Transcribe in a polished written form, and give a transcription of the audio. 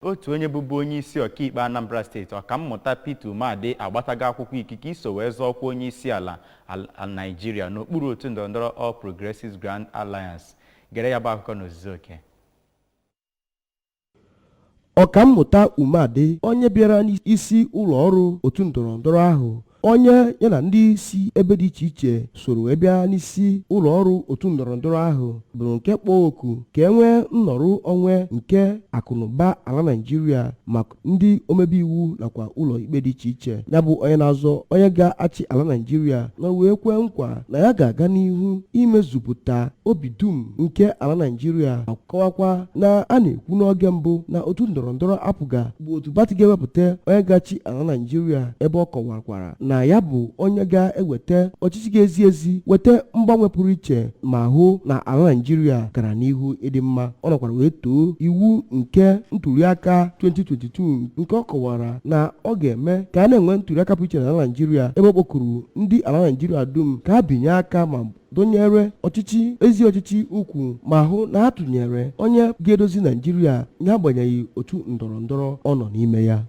Otu onye bụbu onye isi ọkaikpe Anambra Steeti, Ọkammụta Peter Umeadị, agbatago akwụkwọ ikike iso wee zọọ ọkwa onye isi ala Naịjirịa n'okpuru otu ndọrọndọrọ All Progressives Grand Alliance. Gere ya bụ akụkọ n'ozuzu oke. Ọkammụta Umeadị, onye bịara n'isi ụlọ ọrụ otu ndọrọndọrọ ahụ, onye ya na ndị si ebe dị iche iche soro wee bịa n'isi ụlọ ọrụ otu ndọrọndọrọ ahụ, bụrụ nke kpọọ oku ka e nwee nnọrụ onwe nke akụnụba ala Naịjirịa maka ndị omebe iwu nakwa ụlọ ikpe dị iche iche. Ya bụ onye na-azọ onye ga-achị ala Naịjirịa nọ wee kwee nkwa na ya ga-aga n'ihu imezupụta obi dum nke ala Naịjirịa, ma kọwakwa na a na-ekwu n'oge mbụ na otu ndọrọndọrọ APGA bụ otu pati ga-ewepụta onye ga-achị ala Naịjirịa, ebe ọ kọwakwara na ya bụ onye ga-eweta ọchịchị ga-ezi ezi, weta mgbanwe pụrụ iche ma hụ na ala Naịjirịa gara n'ihu ịdị mma. Ọ nọkwara wee too iwu nke ntuliaka 2022, nke ọ kọwara na ọ ga-eme ka a na-enwe ntuliaka pụrụ iche n'ala Naịjirịa, ebe ọ kpọkuru ndị ala Naịjirịa dum ka ha binye aka ma dọnyere ọchịchị ezi ọchịchị ukwu ma hụ na ha tụnyere onye ga-edozi Naịjirịa n'agbanyeghị otu ndọrọ ndọrọ ọ nọ n'ime ya.